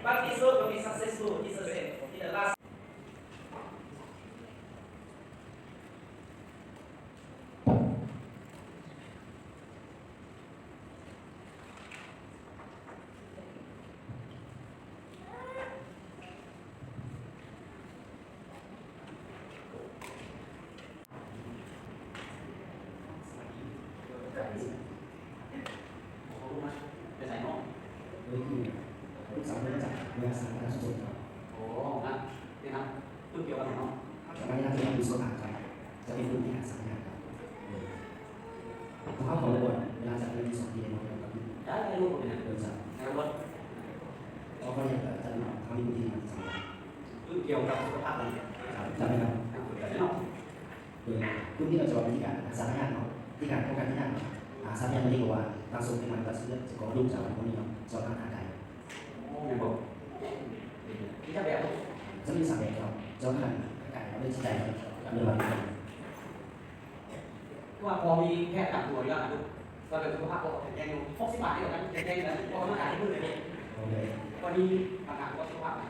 But this work will be successful. It's the same. In the last ຈະເປັນກຸ່ມທີ່ຫາສາຍງານ ເຮົາຂໍລະບວນເວລາຈາກເດືອນສອງເດືອນເນາະ ໄດ້ ໄດ້ລູກເປັນຫຍັງ ເດີນສາຍ ແມ່ນບໍ່ ເພາະວ່າຢາກຈະນຳ ເຮົາມີພື້ນທີ່ມາສຳຫຼອດ ຄືກ່ຽວກັບສຸຂະພາບເນາະ ຈຳໄດ້ເນາະ ໂດຍ ພື້ນທີ່ເຮົາຈະເວົ້າເລື່ອງການຫາສາຍງານເນາະ ທີ່ການປ້ອງກັນທີ່ງານເນາະ ອາ ສາຍງານນີ້ກໍວ່າ ຕັ້ງສົມເປັນມາດຕະສະເລືອກຈະກອງລູກຈາກຄົນນີ້ເນາະ ຈອກທາງຮ່າງກາຍ ໂອ້ ແມ່ນບໍ່ ມີຈັກແບບ ຈະມີສາມແບບເນາະ ຈອກທາງຮ່າງກາຍ ແລ້ວກໍຈິດໃຈ ກັບເລື່ອງວ່າ ຄືວ່າພໍມີແພດປະຈຳຕົວຢູ່ແລ້ວນະ ວ່າເລື່ອງສຸຂະພາບກໍແຂງແຮງຢູ່ ຫົກສິບບາດນີ້ກໍຍັງແຂງແຮງຢູ່ນະ ອອກກຳລັງກາຍທຸກມື້ເລີຍ ກໍມີບັນຫາສຸຂະພາບນະ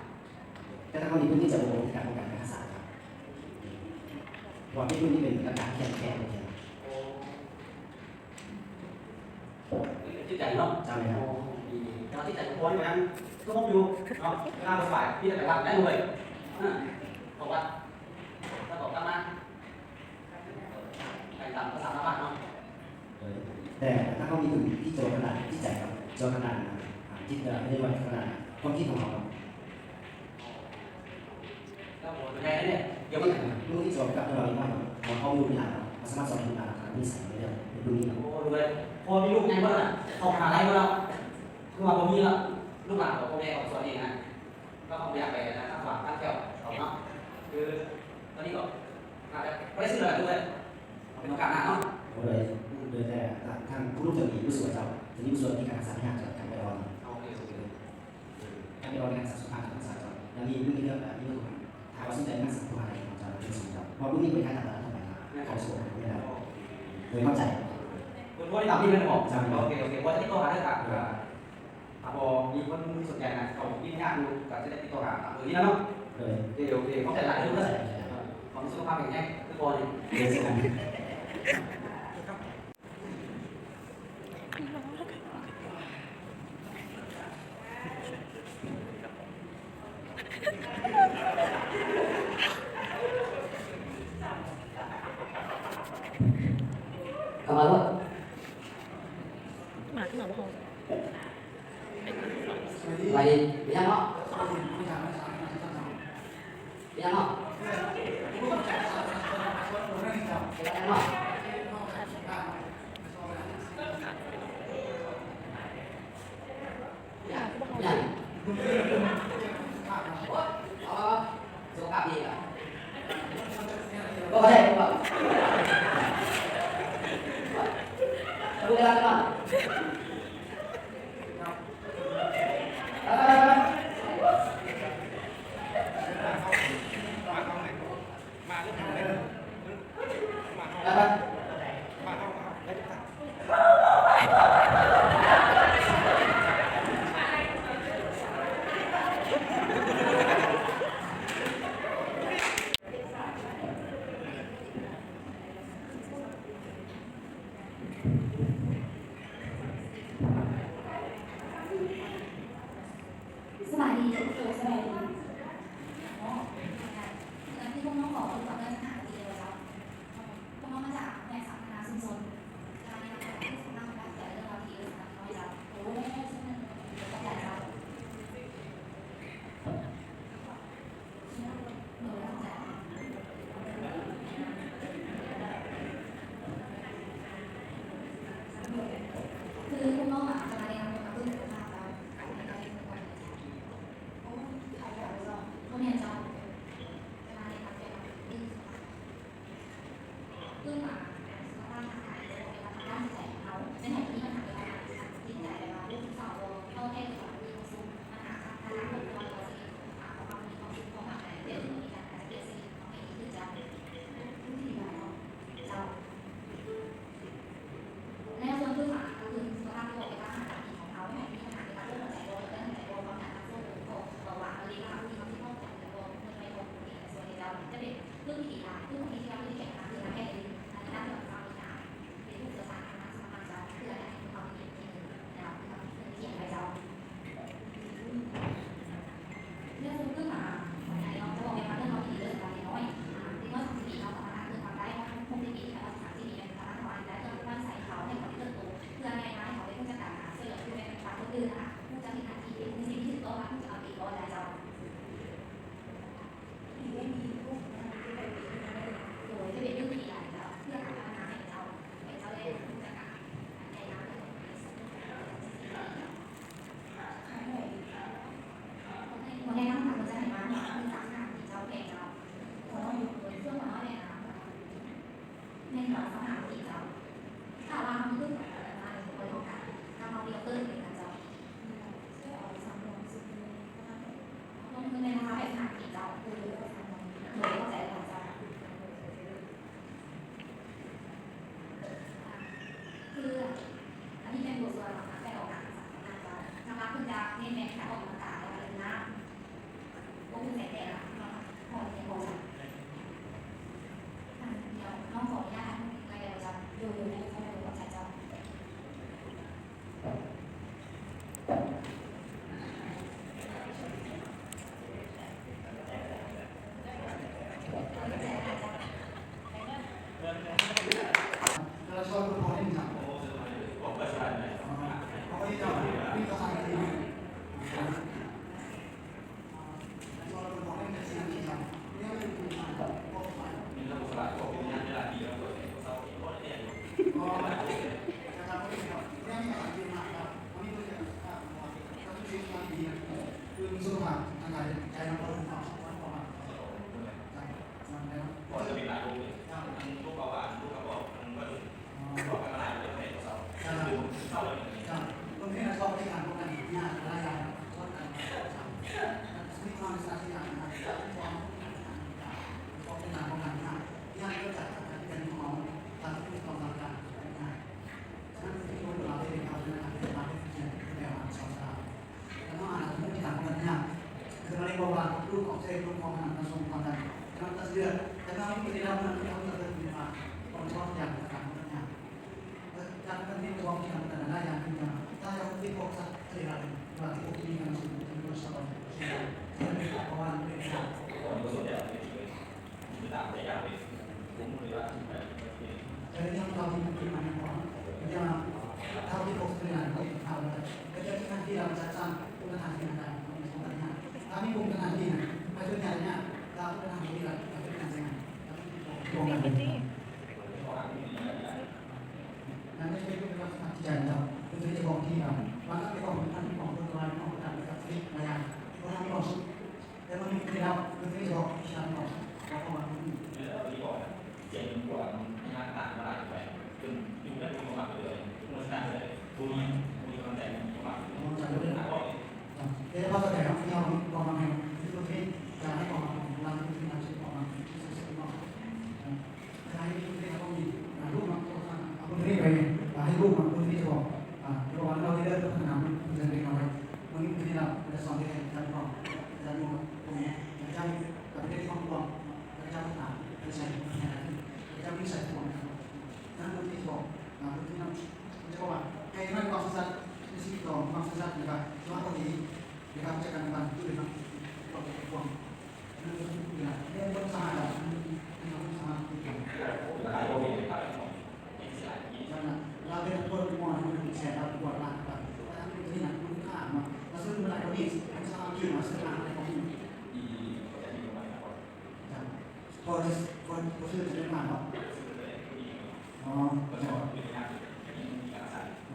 ແຕ່ທາງເຮົານີ້ເພິ່ນຈະບໍ່ມີການປ້ອງກັນການຮັກສາ ເພາະວ່າເປັນຄົນທີ່ເປັນອາການແຂງແຂງ ໂອ້ ຈິດໃຈເນາະ ເຈົ້າແມ່ນ ໂອ້ ດີໆ ແຕ່ວ່າຈິດໃຈກໍພໍຢູ່ນະ ສະຫງົບຢູ່ເນາະ ເວລາບໍ່ສະບາຍ ມີແຕ່ໄປວັດໄດ້ເລີຍ ເອີ ເຂົ້າວັດ ແລ້ວກໍກັບມາ ໄປຕາມພາສາຊາວບ້ານເນາະ ເອີ ແຕ່ຖ້າເຮົາມີຕົວນີ້ທີ່ຈະຂະໜາດຈິດໃຈເນາະ ຈະຂະໜາດ ອາ ຈິດ ເອີ ເອີ້ນວ່າຂະໜາດຄວາມຄິດຂອງເຮົາເນາະ ແລ້ວໂຫ ຕົວໃຫຍ່ເດ້ ດຽວມັນ ລູກທີ່ຈະກັບຕົວເຮົາເອງເນາະ ເຮົາ ເຮົາມີລູກມີຫຼານເນາະ ເຮົາສາມາດສອນລູກຫຼານເຮົາໄດ້ ໂອ້ ລູກເອີຍ ພໍມີລູກໃຫຍ່ເບິດແລ້ວນະ ເຂົ້າມະຫາໄລເບິດແລ້ວ ຄືວ່າບໍ່ມີລະ ລູກຫຼານກໍພໍ່ແມ່ກໍສອນເອງນະ ກໍບໍ່ຢາກໄປຂັດຂວາງທາງແຖວເຂົາເນາະ ຄືຕອນນີ້ກໍໜ້າຈະບໍ່ໄດ້ຊື້ແລ້ວແຫຼະ ເປັນໂອກາດໜ້າເນາະ ໂດຍ ໂດຍແຕ່ທາງຜູ້ຮູ້ຈະມີຜູ້ຊ່ວຍເຈົ້າ ຈະມີຜູ້ຊ່ວຍທີ່ການສາຍງານຈາກການໄປອອນ ໂອເຄ ໂອເຄ ການໄປອອນການສາສຸຂະພາບຂອງເຈົ້າ ແລ້ວມີ ມີເລື່ອງ ມີເລື່ອງ ຖ້າວ່າສົນໃຈງານສາສຸຂະພາບຂອງເຈົ້າ ເປັນສົນເຈົ້າ ເພາະວ່າບໍ່ມີບໍລິການທາງດ້ານທົ່ວໄປ ຂອງສະດວກໄດ້ ໂດຍເຂົ້າໃຈ ໂດຍ ໂດຍຕາມທີ່ເພິ່ນບອກ ເຈົ້າ ໂອເຄ ໂອເຄ ບໍ່ຈະຕິດຕໍ່ຫາເດີ ຖ້າ ຖ້າບໍ່ມີຄົນສົນໃຈນະ ເຂົາມີຍາກຢູ່ ກໍຈະໄດ້ຕິດຕໍ່ຫາຕາມເບີນີ້ແຫຼະເນາະ ໂດຍ ໂອເຄ ໂອເຄ ຂອບໃຈຫຼາຍເດີ ເອີ ຂໍໃຫ້ສຸຂະພາບແຂງແຮງຄືກ່ອນນີ້ ໂດຍ ເຂົ້າມາໂລດ ໝາຂຶ້ນມາບໍ່ຮ້ອງ ໄປດີ ເປັນຫຍັງເນາະ? ເປັນຫຍັງເນາະ? ເປັນຫຍັງເນາະ? ເປັນຫຍັງ? ເປັນຫຍັງ? ໂອ້ຍ ເອົາ ເອົາ ເອົາ ສຸຂະພາບດີລະ ບໍ່ໄດ້ບໍ່ ເວລາກັນມາ ສະບາຍດີ ໂດຍ ສະບາຍດີ ເນາະ ຄືພວກນ້ອງຂໍຄວາມເຂົ້າໃຈ ພວກນ້ອງມາຈາກແຜນການພັດທະນາຊຸມຊົນ ການນຳພາສາເລື່ອງລາວທີ່ເອີສະໜ້ອຍເຈົ້າ ໂອ້ ຂອບໃຈເຈົ້າ. ໂອ້ ເຂົ້າໃຈເຈົ້າ ເຈົ້າ ເຈົ້າ ເຈົ້າ ເຈົ້າ ເຈົ້າ. ທີ່ດີຫຼາຍ ຄືຂອງທີ່ວ່າຄືແຂກນະ ຄືໃຫ້ເປັນ ອັນນີ້ນຳເຈົ້າເຈົ້ານີ້ນະ ເປັນຜູ້ເຊົ່ຽວຊານທາງດ້ານສຸຂະພາບເຈົ້າ ເພື່ອໃຫ້ເປັນຄວາມເປັນເອກເຈົ້າ ເຈົ້າ ເຈົ້າ ເຈົ້າ ເຈົ້າ ເຈົ້າ ເລື່ອງສ່ວນຕົວ ອ່າ ຂອງໃຫຍ່ເນາະ ຈະບອກແມ່ນວ່າເລື່ອງເຮົາດີເລື່ອງການເດັກນ້ອຍ ອ່າ ເດັກນ້ອຍສາມສິບປີເນາະ ສາມາດອ່ານເຄື່ອງຄວາມໄດ້ ເພາະວ່າຄົບເຈັດປີນີ້ ແມ່ນວ່າສາມສິບປີແມ່ນສາມາດເວົ້າອ່ານໄດ້ ເລື່ອງບ້ານໃສ່ເຂົາ ໃຫ້ເຂົາໄດ້ເຕີບໂຕ ເພື່ອໃຫ້ ໃຫ້ເຂົາໄດ້ຮູ້ຈັກການຫາຊ່ວຍເຫຼືອ ຄືແມ່ນປະຊາຊົນອື່ນນະ ຮູ້ຈັກເຮັດໜ້າທີ່ ຮູ້ຈັກເຮັດຖືກຕ້ອງ ຮູ້ຈັກເອົາຕົວເອງລອດໄດ້ເຈົ້າ. ໂດຍ ຈະເປັນເລື່ອງທີ່ດີຫຼາຍເຈົ້າ ເພື່ອການພັດທະນາໃຫ້ເຈົ້າ ໃຫ້ເຈົ້າໄດ້ຮູ້ຈັກການໃນນາມຂອງ ບໍ່ແນະນຳ ເພິ່ນຈະໃຫ້ມາ ເພິ່ນຈະໃຫ້ເຈົ້າແຂກເຈົ້າ ໂດຍ ເຄື່ອງບໍ່ນ້ອຍແມ່ນ ແມ່ນກວ່າສອງຫ້າປີເຈົ້າ ຖ້າວ່າເຮົາມີເງິນ ເຮົາມີເງິນເກີນເຂົາເຈົ້າ ລົງທຶນແມ່ນລາຄາແບບສາມສິບເຈົ້າ ໂດຍ ເຂົ້າໃຈເຈົ້າ ຄື ອັນນີ້ແມ່ນໂບຣຊົວເນາະ ແຕ່ອອກການສຳນັກເຈົ້າ ທາງຮ້ານເພິ່ນຈະເນັ້ນແມ່ນການອອກກຳລັງກາຍ ແລ້ວກໍເລື່ອງນ້ຳ ບໍ່ຮູ້ໃສ່ແຕ່ລະ ເນາະ ເພາະວ່າເປັນຂອງ ດຽວນ້ອງຂໍອະນຸຍາດໄປແລ້ວເຈົ້າ ໂດຍ ໂດຍ ເຂົ້າໃຈເຈົ້າ.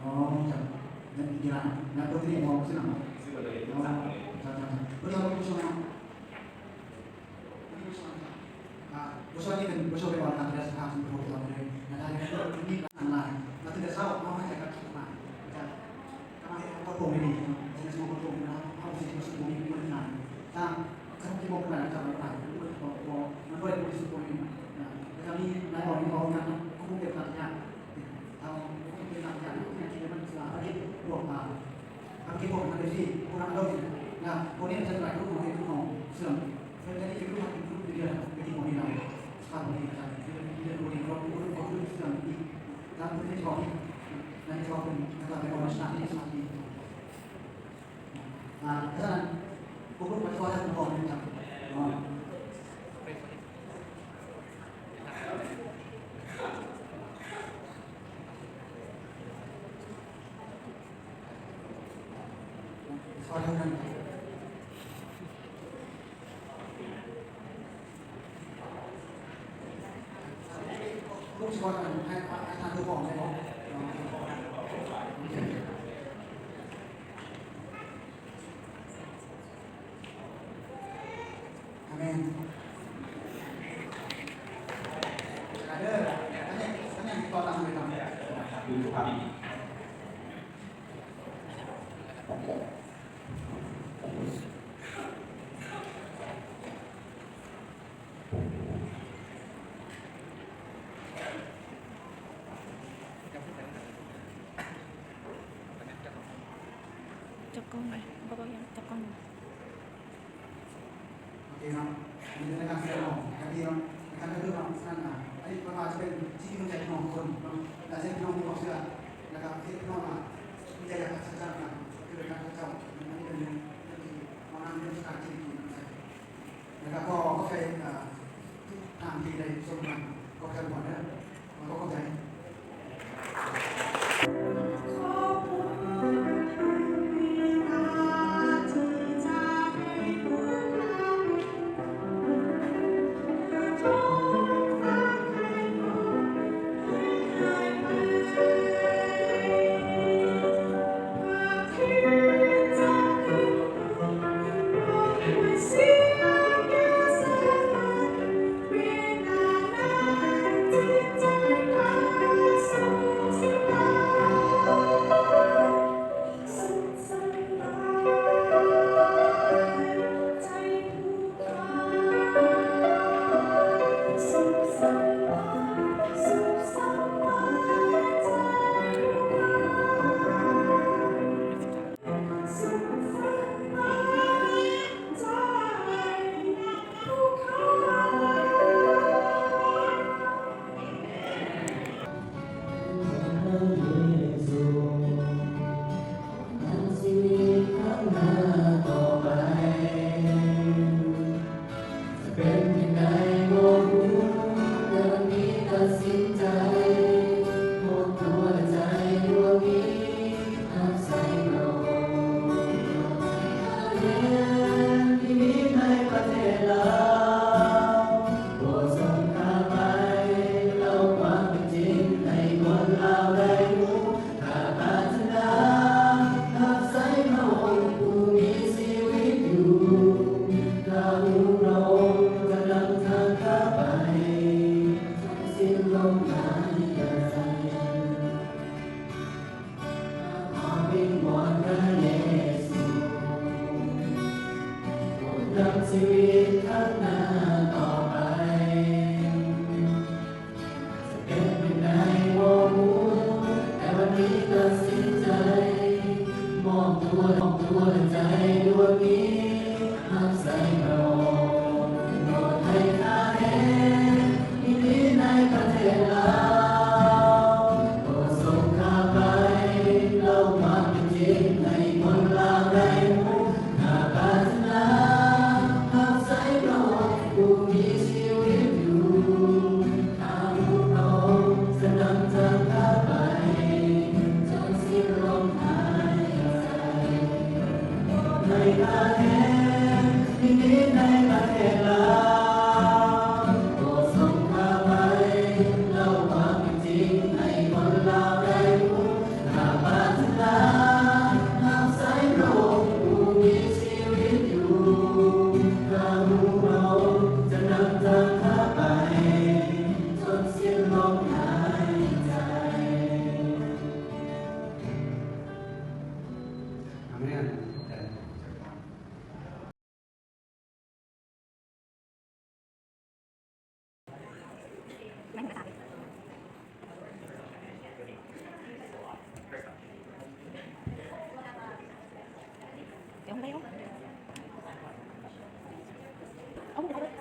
ອໍ ອໍ ເຈົ້າ ເປັນກິລາ ນັກດົນຕີ ບໍ່ ຊື່ຫຍັງ ຊື່ ເຈົ້າ ເຈົ້າ ເຈົ້າ ບໍ່ ເຈົ້າ ບໍ່ ອ່າ ບໍ່ຊ່ວຍນີ້ເປັນ ບໍ່ຊ່ວຍໄປອອກການແສດງສະພາບສົມໂພດເຈົ້າເລີຍນະ ໄດ້ ມີອັນຫຼາຍ ແລ້ວຕື່ນແຕ່ເຊົ້າ ເຮົາໃຫ້ໃຈກັບ ມາ ເຈົ້າ ກະມາເຮັດໃຫ້ປອດໂປ່ງໄດ້ດີ ເຮັດໃຫ້ສະໝອງປອດໂປ່ງ ເຮົາ ເຮົາຊິຮູ້ສຶກບໍ່ມີ ບໍ່ໄດ້ຫຼາຍ ຖ້າ ຄັນທີ່ບໍ່ເປັນຫຼາຍ ເຈົ້າ ມັນຫຼາຍ ມັນບໍ່ ບໍ່ ມັນບໍ່ໄດ້ຮູ້ສຶກບໍ່ມີ ນະ ແລ້ວກະມີຫຼາຍ ບໍ່ ມີ ບໍ່ ເຮົາຄົງເປັນຕາຍາກ ເຮົາຄົງເປັນຕາຍາກ ທີ່ມັນສາມາດເຮັດພວກ ອ່າ ທຳກິດພວກນັ້ນໄດ້ທີ່ ພວກນັ້ນເຮົາເຮັດ ນະ ພວກນີ້ມັນຈະຫຼາຍ ພວກເຮົາເຮັດ ພວກເຮົາເຊື່ອມ ເພິ່ນຈະໄດ້ເຮັດ ເຮັດ ເຮັດ ເຮັດ ເຮັດ ເຮັດ ເຮັດ ເຮັດ ເຮັດ ເຮັດ ເຮັດ ທີ່ບອກ ໃນທີ່ບອກເປັນ ໃນຕອນເປັນ ອອກມາສະຕາດ ສະຕາດນີ້ ອາ ສະນັ້ນ ພວກລູກໄປຂໍໃຫ້ຜູ້ປກຄອງນຳກັນເນາະ. ຂໍທາງນັ້ນ ລູກຊິຂໍທາງ ໃຫ້ ໃຫ້ທາງຜູ້ປກຄອງໄດ້ບໍ່? ອາເມນ. ເດີ ອັນນີ້ ອັນນີ້ຕໍ່ຕາມເລີຍເນາະ. ຈັບກ້ອງໄວ້ ບໍ່ເວົ້າຫຍັງ ຈັບກ້ອງ. ໂອເຄເນາະ ອັນນີ້ເປັນລາຍການສະແດງອອກ ກະດີເນາະ ລາຍການກະເລີບເນາະ. ສະນັ້ນ ອາ ອັນນີ້ເພິ່ນວ່າຈະເປັນທີ່ດວງໃຈຂອງຄົນເນາະ ແລະ ເຮັດໃຫ້ພີ່ນ້ອງມີຄວາມເຊື່ອ ແລະ ກະເຮັດໃຫ້ພີ່ນ້ອງ ອາ ມີໃຈຢາກຮັກສາການ ຄືລາຍການຂອງເຈົ້າ ອັນນີ້ເປັນເລື່ອງ ເລື່ອງທີ່ເຮົານຳເລື່ອງສະຖານທີ່ດີນຳໃຊ້ ແລະ ກະຂໍຂອບໃຈ ອາ ທຸກທ່ານທີ່ໄດ້ຊົມກັນ ຂອບໃຈຫຼາຍເດີ ແລະ ກະຂອບໃຈ. ອາເມນ. ເອົາໄປເລີຍ.